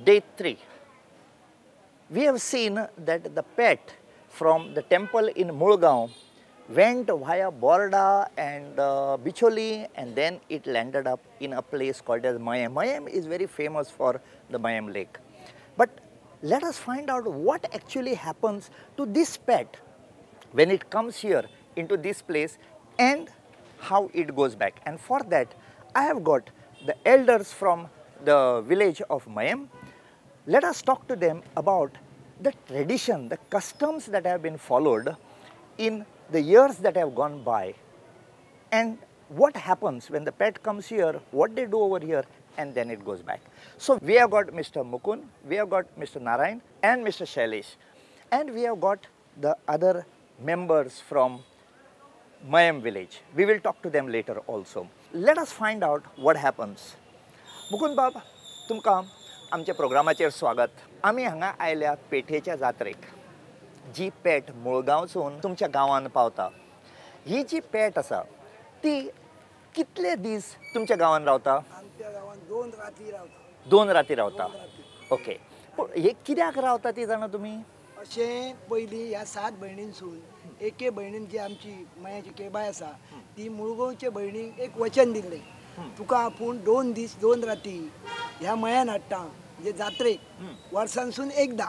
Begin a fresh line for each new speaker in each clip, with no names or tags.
day 3. We have seen that the pet from the temple in Mulgaon went via Borda and Bicholi, and then it landed up in a place called as Mayem. Mayem is very famous for the Mayem lake. But let us find out what actually happens to this pet when it comes here into this place and how it goes back. And for that, I have got the elders from the village of Mayem. Let us talk to them about the tradition, the customs that have been followed in the years that have gone by, and what happens when the pet comes here, what they do over here, and then it goes back. So we have got Mr. Mukund, we have got Mr. Narayan and Mr. Shailesh, and we have got the other members from Mayem village. We will talk to them later also. Let us find out what happens. Mukund बाब, तुमकां आमच्या प्रोग्रामाचेर स्वागत. आमी हांगा आयल्या पेठेच्या जात्रेक, जी पेट मुळगांवसून तुमच्या गांवान पावता. ही जी पेट आसा ती कितले दीस तुमच्या गांवान रावता?
आमच्या गांवान 2 राती रावता.
2 राती रावता. ओके, पूण हे कित्याक रावता ती जाणा तुमी?
अशें पयलीं ह्या 7 भयणींसून एके भयणीन जी आमची मायाची केबाय आसा ती मुळगांवचे भयणीक एक वचन दिल्लें, तुका आपूण 2 दीस 2 राती ह्या मयान हाडटा, म्हणजे जात्रेक वर्सांसून एकदां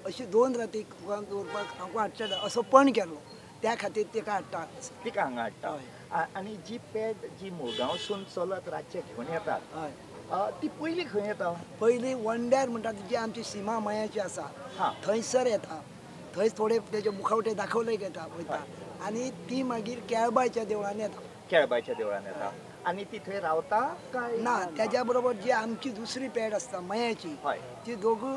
अशी 2 राती तुका दवरपाक हांव हाडटा असो पण केलो. त्या खातीर तिका हाडटा,
तिका हांगा हाडटा. आनी जी पेट जी मुळगांवसून चलत रातचे घेवन येतात ती पयलीं खंय येता?
पयलीं वंड्यार म्हणटा जी आमची सीमा मयाची आसा थंयसर येता. थंय थोडे तेजे मुखावटे दाखोवले येता वयता आनी ती मागीर केळबायच्या देवळान येता.
केळबायच्या देवळान येता आनी ती थंय रावता काय
ना? त्याच्या बरोबर जी आमची दुसरी पेट आसता मयाची ती दोगू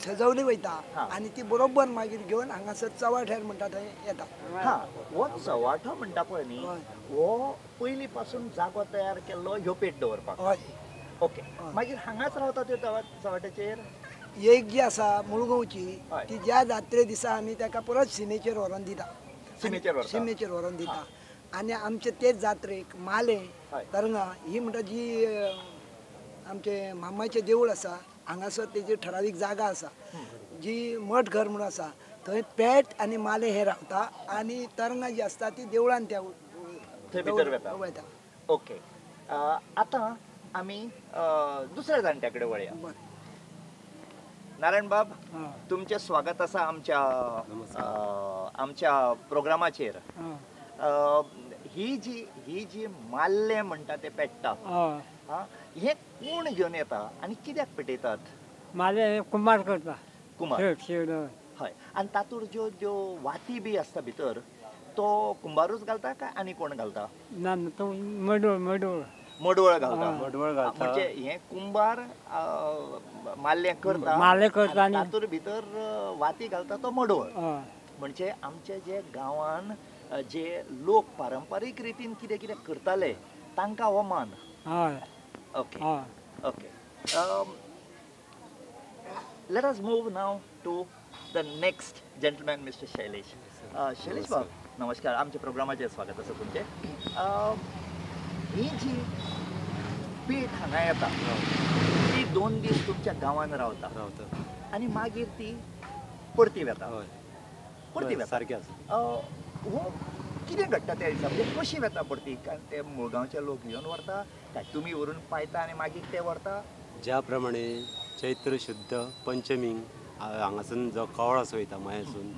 सजवली वयता आनी ती बरोबर मागीर घेवन हांगासर चवाठ्यार म्हणटा थंय येता.
हा, हो चवाठो म्हणटा पळय न्ही, हो पयलीं पासून जागो तयार केल्लो ह्यो पेट दवरपाक.
हय.
ओके, मागीर हांगाच रावता त्यो चवाट्याचेर?
एक जी आसा मुळगांवची ती ज्या जात्रे दिसा आमी ताका परत सिमेचेर व्हरोन दिता. सिमेचेर व्हरोन दिता. आनी आमचे तेच जात्रेक माले तरंगा ही म्हणटा जी आमचे मामाचें देवूळ आसा हांगासर तेजी ठरावीक जागा आसा, जी मठ घर म्हणून आसा थंय पेट आनी माले हे रावता आनी तरंगा जी आसता ती देवळान त्या
भितर वयता. ओके, आतां आमी दुसऱ्या जाणट्या कडेन वळया. नारायण बाब, तुमचें स्वागत आसा आमच्या आमच्या प्रोग्रामाचेर. ही जी माल्ले म्हणटा ते पेट्टा, हे कोण घेवन येता आनी कित्याक पेटयतात?
माले हे कुंभार करता.
कुंभार. हय. आनी तातूंत ज्यो ज्यो वाती बी आसता भितर तो कुंभारूच घालता काय आनी कोण घालता?
ना, तो मडवळ. मडवळ
मडवळ घालता.
मडवळ घालता
म्हणजे हे कुंभार माल्ले करता,
माले करता
आनी तातूंत भितर वाती घालता तो मडवळ. म्हणजे आमचे जे गांवान जे लोक पारंपारीक रितीन कितें कितें करताले तांकां हो मान. Okay, okay. Let us move now to the next gentleman, mister Shailesh. Shailesh बाब, नमस्कार. आमच्या प्रोग्रामाचेर स्वागत आसा तुमचें. ही जी पेट हांगा येता ती 2 दीस तुमच्या गांवान रावता आनी मागीर ती परती वेता. परती वेता
सारकें आसा.
हो कितें घडटा त्या दिसा? म्हणजे कशी वेता परती? कारण ते मुळगांवचे लोक घेवन व्हरता काय तुमी व्हरून पायता आनी मागीर ते व्हरता?
ज्या प्रमाणे चैत्र शुद्ध पंचमीक हांगासून जो कवळास वयता मायासून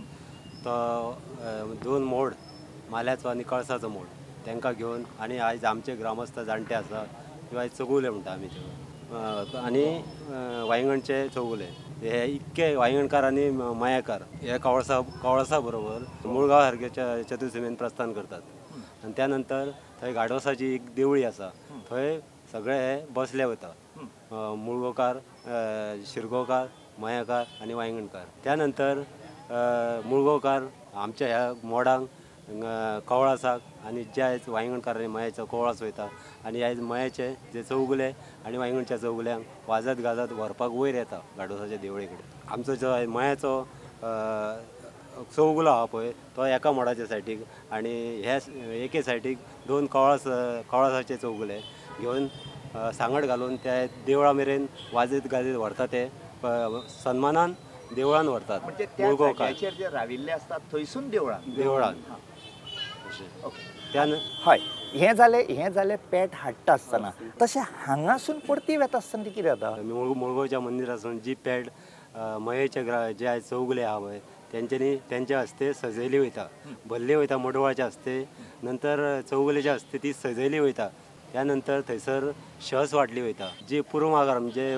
तो 2 मोड, माल्याचो आनी कळसाचो मोड, तांकां घेवन आनी आयज आमचे ग्रामस्थ जाणटे आसा किंवा चौगुले म्हणटा आमी ते, आनी वायंगणचे चौगुले, हे इतके वायंगणकार आनी मायाकार हे कवळसा बरोबर मुळगांव सारक्या चतुर्सीमेन प्रस्थान करतात. आनी त्या नंतर थंय गाडवसाची एक देवळी आसा, थंय सगळे हे बसले वता, मुळगांवकार, शिरगांवकार, मायाकार आनी वायंगणकार. त्या नंतर मुळगांवकार आमच्या ह्या मोडांक कवळासाक आनी ज्या आयज वायंगणकार आनी मयाचो कवळास वयता आनी आयज मयाचे जे चौगुले आनी वायंगणच्या चौगुल्यांक वाजत गाजत व्हरपाक वयर येता गाडोसाच्या देवळे कडेन. आमचो जो मयाचो चौगुलो आहा पळय तो एका मोडाच्या सायडीक आनी हे एके सायडीक 2 कवळासाचे चौगुले घेवन सांगड घालून त्या देवळा मेरेन वाजत गाजत व्हरता ते सन्मानान देवळान व्हरतात.
म्हणजे त्या जाग्याचेर जे राविल्ले आसतात थंयसून देवळान
देवळान त्यान.
हय, हें जालें, हें जालें पेट हाडटा आसतना. तशें हांगासून परती वेता आसतना ती कितें जाता?
मुळगांवच्या मंदिरासून जी पेट मयेच्या जे आयज चौगुले आहा पळय तेंच्यांनी तेंच्या हस्ते सजयली वयता, भरली वयता मडवळाच्या हस्ते, नंतर चौगुलेच्या हस्ते ती सजयली वयता. त्या नंतर थंयसर शस वांटली वयता. जी पुर्वागर म्हणजे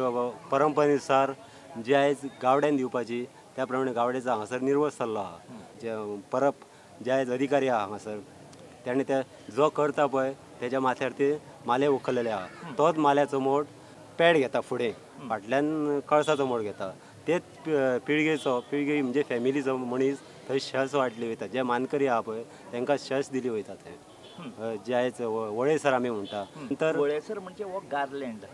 परंपरेनुसार जी आयज गावड्यान दिवपाची त्या प्रमाणे गावड्याचो हांगासर निर्वस जाल्लो आहा. जे परब जे आयज अधिकारी आहा हांगासर ताणें ते जो करता पळय तेज्या माथ्यार ते माले उखललेले आहा. तोच माल्याचो मोड पेड घेता फुडें, फाटल्यान कळसाचो मोड घेता. तेच पिळगेचो पिळगे म्हणजे फॅमिलीचो मनीस थंय शस वांटली वयता. जे मानकरी आहा पळय तांकां शस दिली वयता. थंय जे आयज वळेसर आमी म्हणटा. नंतर
वळेसर म्हणजे हो गार्लँड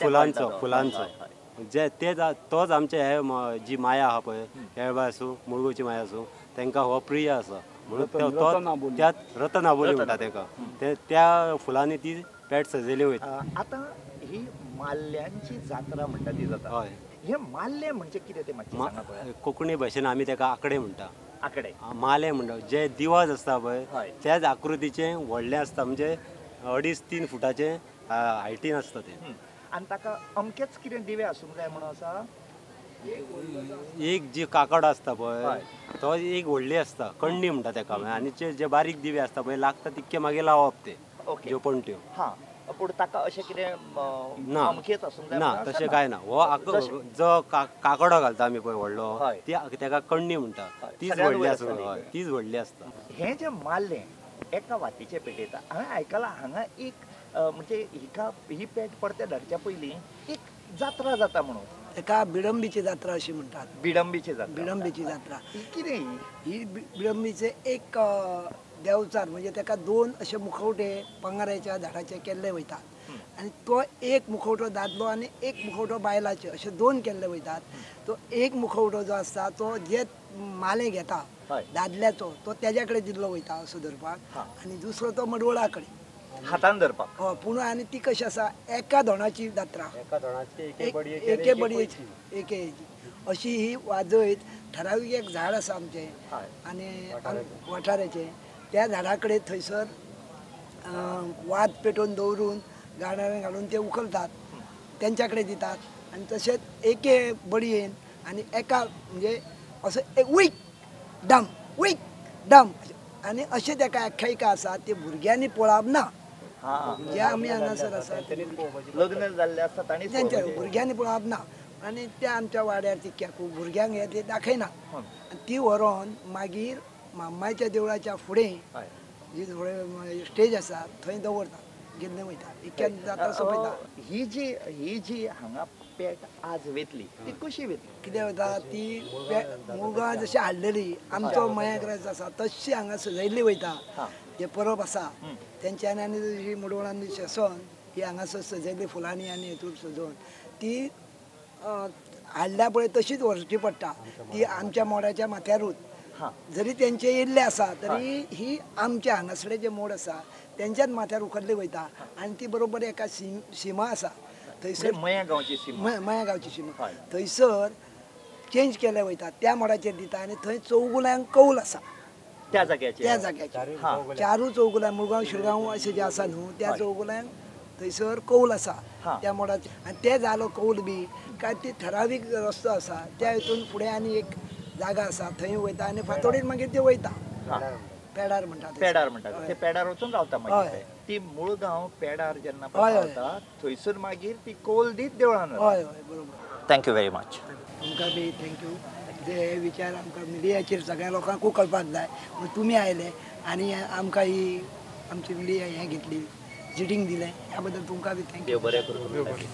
फुलांचो, फुलांचो जे ते तोच आमचे हे जी माया आहा पळय केळबा आसूं मुळगांवची माया आसूं तांकां हो प्रिय आसा म्हणून तो त्याच रतन आबोली म्हणटा ताका. त्या फुलांनी ती पेट सजयली वयता.
आतां ही माल्ल्यांची जात्रा म्हणटा ती जाता.
हय,
हे माल्ले म्हणजे कितें तें मातशें सांगा पळोवया.
कोंकणी भाशेन आमी ताका आकडे म्हणटा.
आकडे
माले म्हणटा. जे दिवाज आसता पळय त्याच आकृतीचें व्हडलें आसता, म्हणजे 2.5-3 फुटाचें हायटीन आसता तें.
आनी ताका अमकेच कितें दिवे आसूंक जाय म्हणून आसा?
एक जी काकड आसता पळय तो एक व्हडली आसता, कण्णी म्हणटा ताका. आनी जे बारीक दिवे आसता पळय लागता तितके मागीर लावप ते ज्यो पणट्यो.
हां, पूण ताका अशें कितें
ना
अमकेच आसूंक जाय
ना, तशें कांय ना. हो जो काकडो घालता आमी पळय व्हडलो ती ताका कण्णी म्हणटा, तीच व्हडली आसता, तीच व्हडली आसता.
हें जें माल्लें एका वातीचें पेटयता. हांवें आयकलां हांगा एक म्हणजे हिका ही पेट परते धाडच्या पयलीं एक जात्रा जाता म्हणून.
एका बिडंबीची जात्रा अशी म्हणटात.
बिडंबीची जात्रा.
बिडंबीची जात्रा
ही कितें?
ही बिडंबीचे एक देवचार म्हणजे ताका 2 अशे मुखवटे पंगराच्या झाडाचे केल्ले वयतात आनी तो एक मुखवटो दादलो आनी एक मुखवटो बायलाचे अशे 2 केल्ले वयतात. तो एक मुखवटो जो आसता तो जे माले घेता दादल्याचो तो तेज्या कडेन दिल्लो वयता असो धरपाक, आनी दुसरो तो मडवळा कडेन
हातान धरपाक.
हय, पूण आनी ती कशी आसा एका धोणाची जात्रा, एके बडयेची एके अशी ही वाजयत ठरावीक एक झाड आसा आमचें आनी वाठाराचें, त्या झाडा कडेन थंयसर वात पेटोवन दवरून गाणारे घालून ते उखलतात, तेंच्या कडेन दितात. आनी तशेंच एके बडयेन आनी एका म्हणजे असो एक वीक डम वीक डम आनी अशें तेका आख्यायिका आसा ती भुरग्यांनी पळोवप ना. जे आमी हांगासर आसा
लग्न जाल्ले आसता तांणी
तेंच्या भुरग्यांनी पळोवप ना आनी त्या आमच्या वाड्यार तितक्या खूब भुरग्यांक हे ते दाखयना. आनी ती व्हरोन मागीर मामाच्या देवळाच्या फुडें जी फुडें स्टेज आसा थंय दवरता, घेवन वयता, इतक्यान जात्रा सोंपयता.
ही जी हांगा पेट आज वेतली ती कशी वेतली?
कितें वता ती मुळगांव जशी हाडलेली आमचो मयाग्रास आसा तशी हांगा सजयल्ली वयता. जे परब आसा तेंच्यांनी आनी जशी मडवळान शेसोन ही हांगासर सजयल्ली फुलांनी आनी हेतून सजोवन ती हाडल्या पळय तशीच व्हरची पडटा. ती आमच्या मोडाच्या माथ्यारूच जरी तेंचे येयल्ले आसा तरी ही आमच्या हांगासरले जे मोड आसा तेंच्याच माथ्यार उखल्ली वयता. आनी ती बरोबर एका सीमा आसा थंयसर,
मया गांवची सीमा,
मया गांवची सीमा थंयसर चेंज केले वयता त्या मोडाचेर दिता. आनी थंय चौगुल्यांक कौल आसा
त्या जाग्याचेर,
त्या जाग्याचेर चारूय चौगुल्यां मुळगांव शिरगांव अशें जें आसा न्हू त्या चौगुल्यांक थंयसर कौल आसा त्या मोडाचेर. आनी ते जालो कौल बी काय ती ठरावीक रस्तो आसा त्या हितून फुडें आनी एक जागा आसा थंय वयता आनी फांतोडेर मागीर ते वयता पेडार म्हणटा,
पेडार म्हणटा ते पेडार वचून रावता. मागीर ती मुळगांव पेडार जेन्ना पावता थंयसून मागीर ती कौल दीत देवळान.
हय हय बरोबर.
Thank you very much.
तुमकां बी thank you. जे हे विचार आमकां मिडियाचेर सगळ्या लोकांकूय कळपाक जाय म्हणून तुमी आयले आनी आमकां ही आमची मिडिया हें घेतली जिटींग दिलें ह्या बद्दल तुमकां बी thank you.
बरें करूं.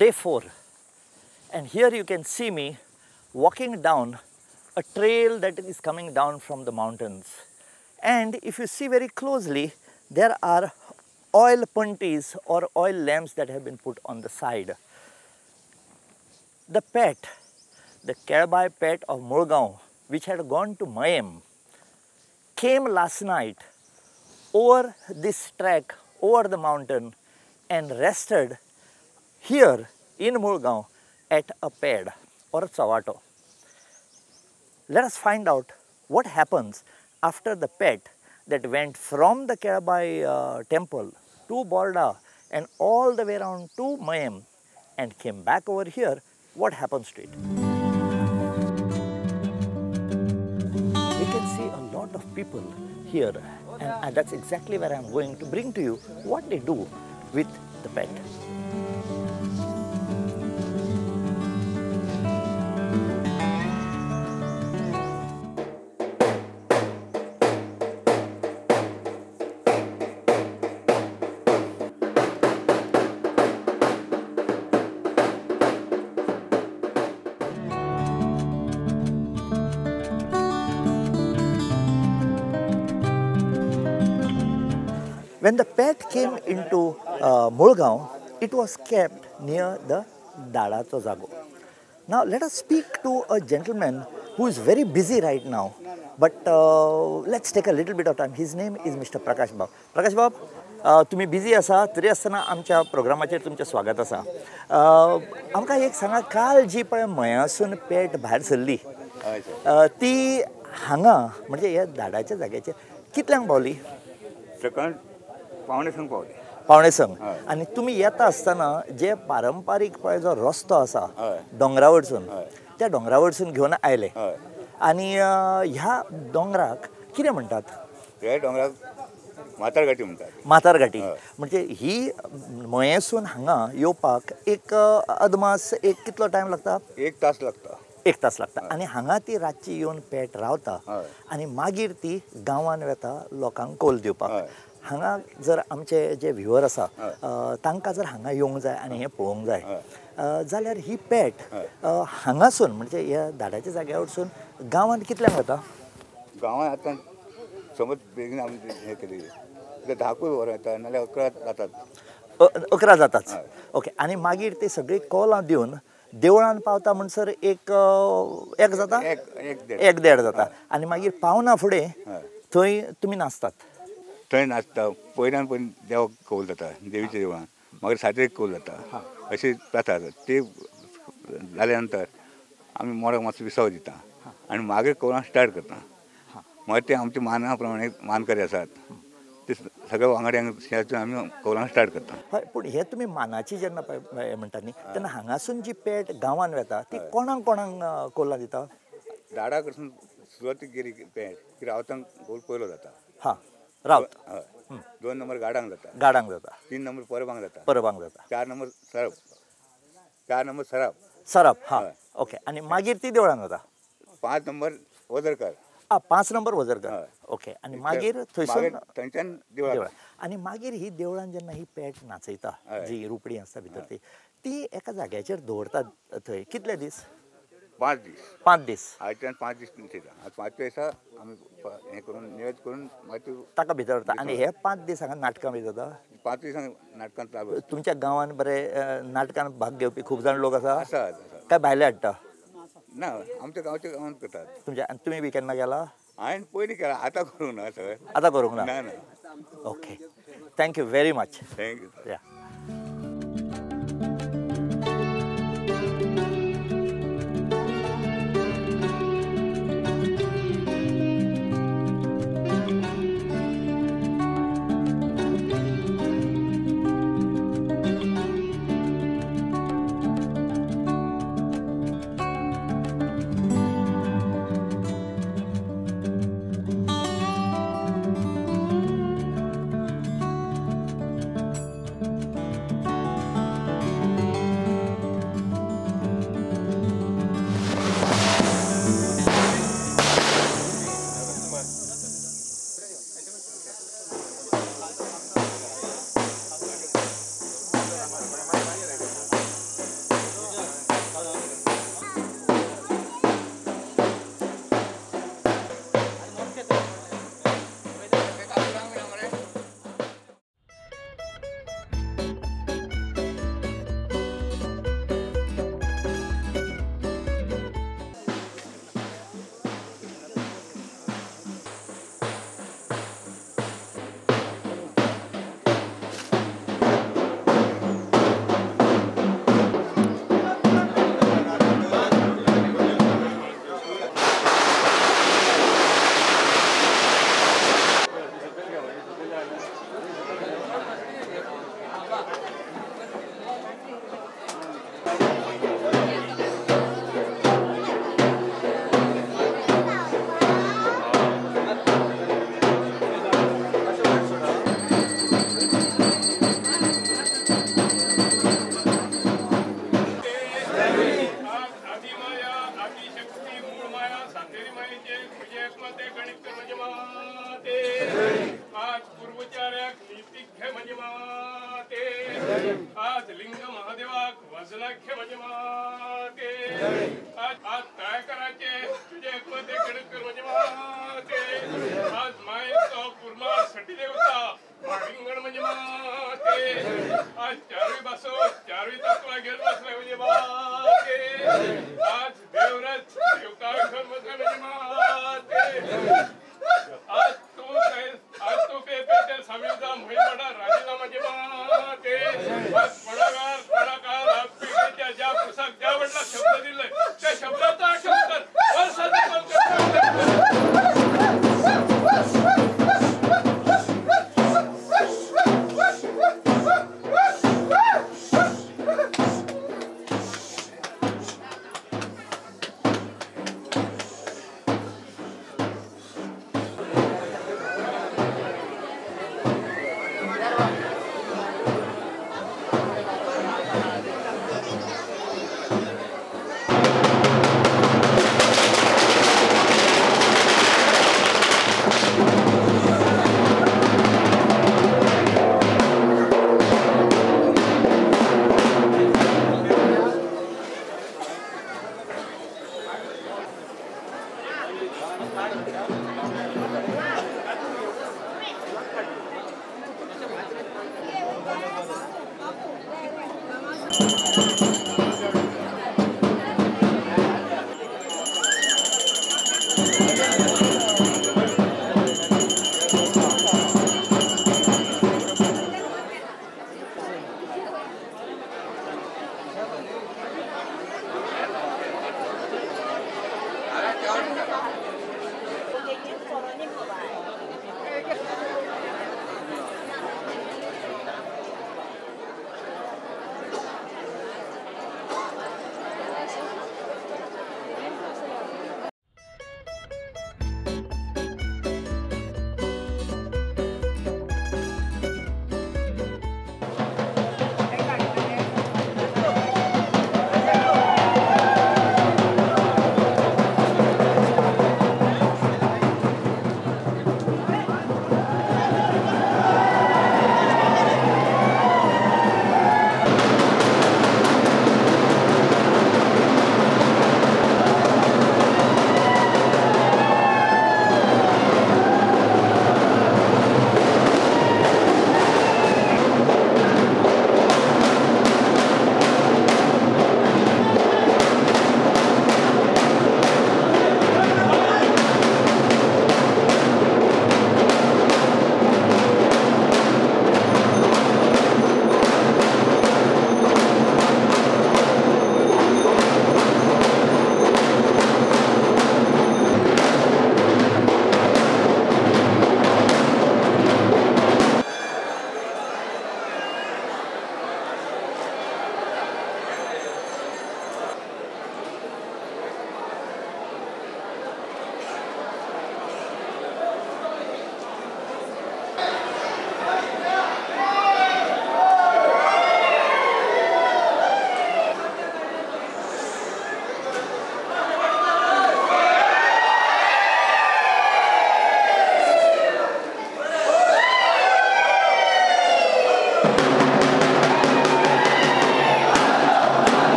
Day 4, and here you can see me walking down a trail that is coming down from the mountains. And if you see very closely, there are oil punties or oil lamps that have been put on the side. The pet, the Kelbai pet of Mulgaon, which had gone to Mayem, came last night over this track, over the mountain, and rested here in Mulgaon at a pad or a chavato. Let us find out what happens after the pet that went from the Kelbai temple to Borda and all the way around to Mayem and came back over here. What happens to it? We can see a lot of people here, and that's exactly where I'm going to bring to you what they do with the pet. When the pet came into Mulgaon, it was kept near the Dadacho Jago. Now let us speak to a gentleman who is very busy right now, but let's take a little bit of time. His name is Mr. Prakash Bab. Prakash Bab, तुम्ही busy आसा तरी आसतना आमच्या प्रोग्रामाचेर तुमचें स्वागत आसा. आमकां एक सांगा, काल जी पळय मयासून पेट भायर सरली ती हांगा म्हणजे ह्या दाडाच्या जाग्याचेर कितल्यांक पावली?
सकाळ पावणे संग पावले.
पावणे संग. आनी तुमी येता आसतना जे पारंपारीक पळय जो रस्तो आसा दोंगरा वटसून, त्या दोंगरा वटसून घेवन आयले. आनी ह्या दोंगराक कितें म्हणटात?
ह्या दोंगराक मातार घाटी म्हणटात.
मातार घाटी म्हणजे ही मयेसून हांगा येवपाक एक अदमास एक कितलो टायम लागता?
एक तास लागता.
एक तास लागता. आनी हांगा ती रातची येवन पेट रावता आनी मागीर ती गांवान वेता लोकांक कोल दिवपाक. हांगा जर आमचे जे व्ह्युअर आसा तांकां जर हांगा येवंक जाय आनी हें पळोवंक जाय जाल्यार ही पेट हांगासून म्हणजे ह्या दाडाच्या जाग्या वटसून गांवांत कितल्यांक वता?
गांवांत आतां समज बेगीन आमी हें केली जाल्यार 10कूय वरां येता, नाल्यार 11 जातात.
11 जाताच. ओके. आनी मागीर ती सगळीं कोलां दिवन देवळान पावता म्हणसर एक एक जाता, एक देड जाता. आनी मागीर पावना फुडें थंय तुमी नाचतात.
थंय नाचता पयल्यान पयलीं देवाक कौल जाता, देवीच्या देवळान, मागीर सातेरीक कौल जाता, अशी प्रथा आसा. ती जाल्या नंतर आमी मोराक मातसो विसाव दिता आनी मागीर कौलां स्टार्ट करता. मागीर ते आमच्या माना प्रमाणे मानकरी आसात ते सगळ्या वांगड्यांक आमी कौलां स्टार्ट करता.
हय, पूण हे तुमी मानाची जेन्ना म्हणटा न्ही तेन्ना हांगासून जी पेट गांवान वेता ती कोणाक कोणाक कोलां दिता?
दाडा कडसून सुरवातीक गेली पेट की रावतांक कौल पयलो जाता.
हां, रावत.
2 नंबर गाडांक जाता.
गाडांक जाता.
3 नंबर परबांक जाता.
परबांक जाता.
4 नंबर सरप. 4 नंबर सराप.
सराप. हां, ओके. आनी मागीर ती देवळान वता.
5 नंबर वजरकर.
आं, 5 नंबर वजरकर. ओके. आनी मागीर थंयसून
थंयच्यान देवळान.
आनी मागीर ही देवळान जेन्ना ही पेट नाचयता, जी रुपडी आसता भितर ती एका जाग्याचेर दवरतात थंय कितले दीस?
5 दीस.
5 दीस.
आयच्यान 5 दीस थेयता. 5व्या दिसा आमी हें करून निवेद करून मागीर
ताका भितर व्हरता. आनी हे 5 दीस हांगा नाटकां बी जाता?
5 दीस नाटकां चालू.
तुमच्या गांवान बरे नाटकान भाग घेवपी खूब जाण लोक आसा?
आसा.
काय भायले हाडटा?
ना, आमच्या गांवच्या गांवांत करतात.
तुमच्या. आनी तुमी बी केन्ना गेला?
हांवें पयलीं केला, आतां करूंक ना सगळें.
आतां करूंक ना?
ना.
Okay, thank you very much.
Thank you.
या.
पंचायताक वजनाख्य म्हणजे माते आज आज तळेकराचे तुझे एकमते गणित कर म्हणजे माते आज मायेचो कुर्मा सटी देवता माडिंगण म्हणजे माते आज चारूय बासो चारूय तत्वां घेवन बसले म्हणजे माते आज देवराज देवता घेवन बसले म्हणजे माते आज तू आज तू पे सामील जा मोहिमाडा राजीनामा म्हणजे माते आज पडाकार पडाकार पिढीच्या ज्या पुसाक ज्या वडिला शब्द दिले त्या शब्दाचा आठवण कर वर्षाचा पण कर.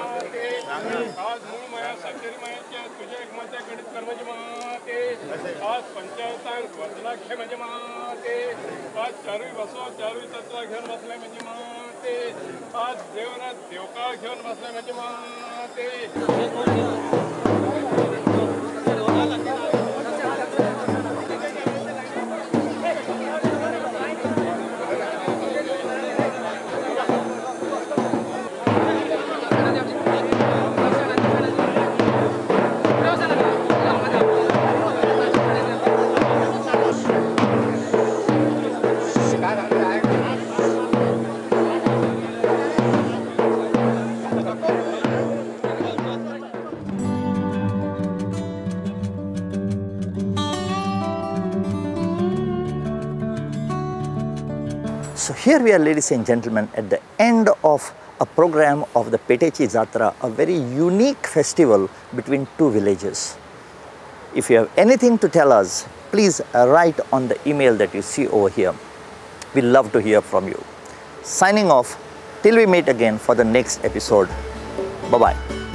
आज मूळ माया सातेरी मायाच्या तुझ्या एकमत्या गणित कर्मजी माते आज पंचायतांक वजनाख्य म्हणजे माते आज चारूय बसो चारूय तत्वा घेऊन बसले म्हणजे माते आज देवनाथ देवकाळ घेऊन बसले म्हणजे माते.
काय
So here we are, ladies and gentlemen, at the end of a program of the Petechi Jatra, a very unique festival between two villages. If you have anything to tell us, please write on the email that you see over here. We love to hear from you. Signing off till we meet again for the next episode. Bye-bye.